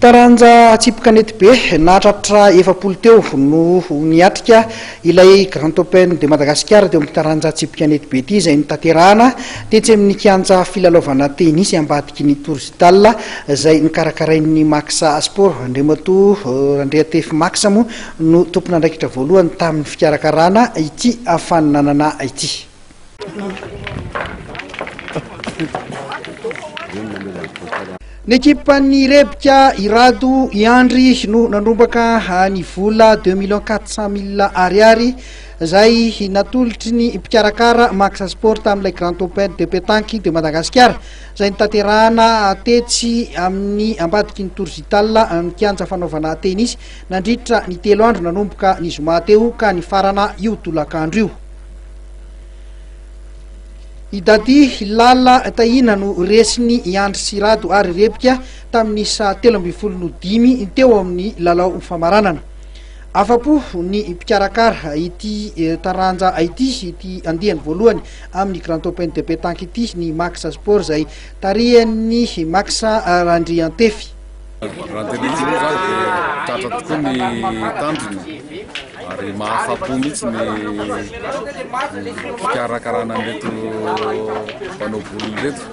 Taranja tsipy kanetibe nahatratra 40 teo no niatrika ilay Grand Open de Madagascar teo amin'ny taranja tsipy kanetibe ity, izay notanterahana tetsy amin'ny kianja filalaovana tenisy ambadiky ny Tour Zital, izay nokarakarain'ny Max Sport. Andriamatoa Randriantefy Max moa no tompon'andraikitra voalohany tamin'ny fikarakarana ity faninanana ity. Ny ekipan'ny Rebika i Rado i Andry no nandrombaka ny vola deux millions quatre cent mille ariary izay natolotry ny mpikarakara Max Sport tamin'ilay Grand Open de Pétanque de Madagascar izay notanterahana tetsy amin'ny ambadiky ny Tour Zital ny kianja fanaovana tenisy nandritra ny 3 andro nanomboka ny zoma teo ka nifarana io tolakandro io. I Dadi Lala Tahina no resin'i i Andry sy Rado ary Rebika tamin'ny isa 13 no 5 teo amin'ny lalao famaranana. Afa-po ny mpikarakara ity taranja ity, ity andiany voalohany amin'ny Grand Open de Pétanque ity, ny Max Sport izay tarihan'ny Max Randriantefy. Raha ny tena izy moa zany dia tratra tokoa ny tanjona ary mahafa-po mihitsy ny fikarakarana an'ireto mpanao baolina ireto.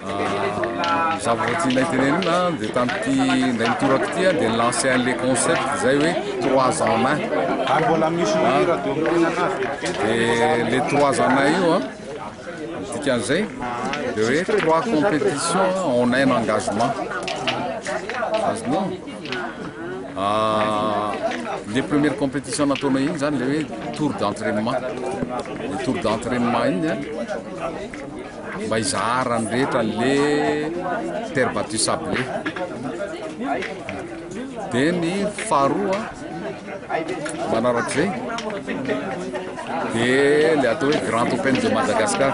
Ny zavatra tianay tenenina dia tamin'ity indray mitoraka ity dia ni-lancer an'ilay concept izay hoe trois en un. Dia le trois en un io an, ny dikan'izay dia hoe trois compétitions en un engagement. Azonao? Le première compétition nataonay iny zany le hoe tour d'entraînement. Le tour d'entraînement iny an, mba hizaharan'ny rehetra an'le terre battue sablée. Dia ny faharoa manarak'izay dia le atao hoe Grand Open de Madagascar.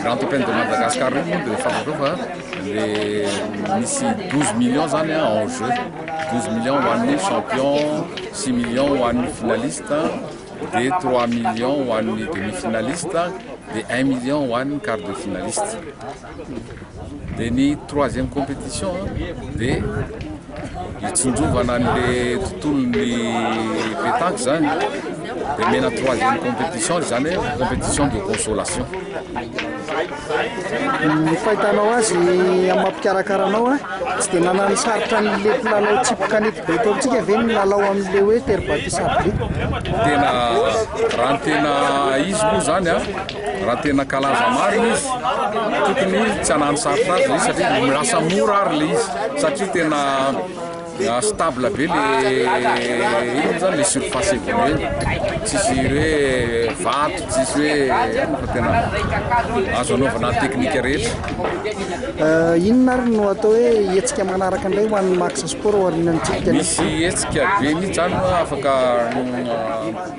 Grand Open de Madagascar io moa dia fantatrao fa le misy 12 millions zany en jeu. 12 millions ho an'ny champion, 6 millions ho an'ny finaliste, dia 3 millions ho an'ny demi-finaliste, dia 1 million ho an'ny quart de finaliste. Dia ny troisième compétition dia hitsinjovana an'le tontolon'ny pétanque zany, dia omena troisième compétition zany hoe compétition de consolation. Ny fahitanao azy amin'ny maha mpikarakara anao a, tsy dia nanano sarotra an'le mpilalao tsipy kanety be eto amintsika ve ny lalao amin'le hoe terre battue sablée? Tena raha ny tena izy moa zany a, raha tena kalaza marina izy, tokony tsy hanano sarotra azy le izy satria lasa mora ary le izy satria tena stable be le ino zany le surface évoluée, tsisy hoe vato, tsisy hoe fa tena azo anaovana ny teknika rehetra. Inona ary no atao hoe hetsika manaraka indray ho an'ny Max Sport aorianan'ny tsipy kanety? Misy hetsika be mihitsy zany afaka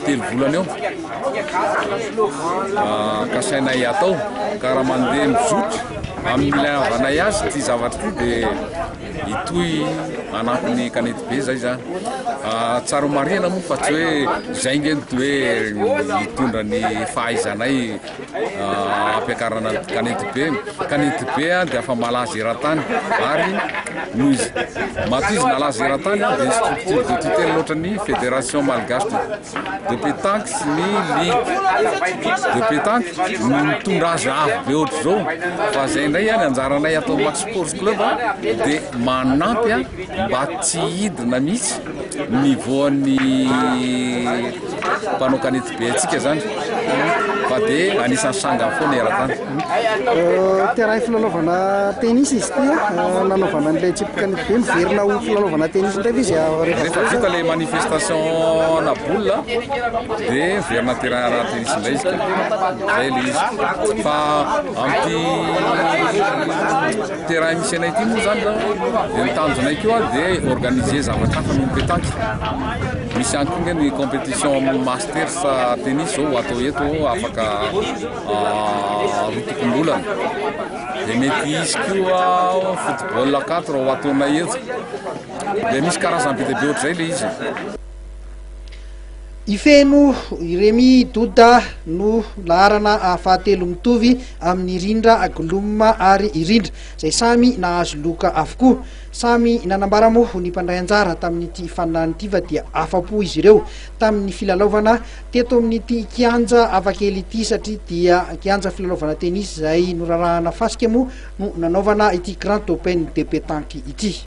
3 volana eo kasainay atao, ka raha mandeha mizotra amin'ny ilavanay azy ity zavatra ity dia hitohy hanampy ny kanety be zay zany. Tsara ho marihana moa fa tsy hoe zay nge no hoe hitondra ny fahaizanay hampiakarana ny kanety be. Kanety be dia efa malaza eran-tany ary noho izy matoa izy nalaza eran-tany dia structure de tutelle ohatran'ny fédération malgache de pétanque sy ny ligue de pétanque no mitondra azy avo be ohatr'izao. Fa zay indray ny anjaranay ato amin'ny Max Sports Club dia manampy mba tsy hidina mihitsy ny niveau-n'ny mpanao kanety be antsika zany fa dia anisan'ny sangany foana eran-tany. Terrain filalaovana tennis izy ity a, nanaovana an'ilay tsipy kanety be, miverina ho filalaovana tennis indray ve izy rehefa Rehefa vita ilay manifestation na boule dia miverina terrain tennis indray izy ka, zay ilay izy. Fa amin'ity terrain misy anay ity moa zany zao dia ny tanjonay koa dia organiser zavatra hafa noho ny pétanque. Misy ihany koa nge ny compétition masters tennis zao ho atao eto afaka 2 tokom-bolana. Dia mety hisy koa football 4 ho ataonay eto. Dia misy karazany be dia be ohatr'izay ilay izy. I Feno, i Remy Doda no laharana fahatelo mitovy amin'i Rindra Gloum ary i Rindra izay samy nahazo loka avokoa. Samy nanambara moa ny mpandray anjara tamin'ity faninanana ity fa dia afa-po izy ireo tamin'ny filalaovana teto amin'ity kianja hafakely ity satria dia kianja filalaovana tenisy izay norarahana fasika moa no nanaovana ity Grand Open de Pétanque ity.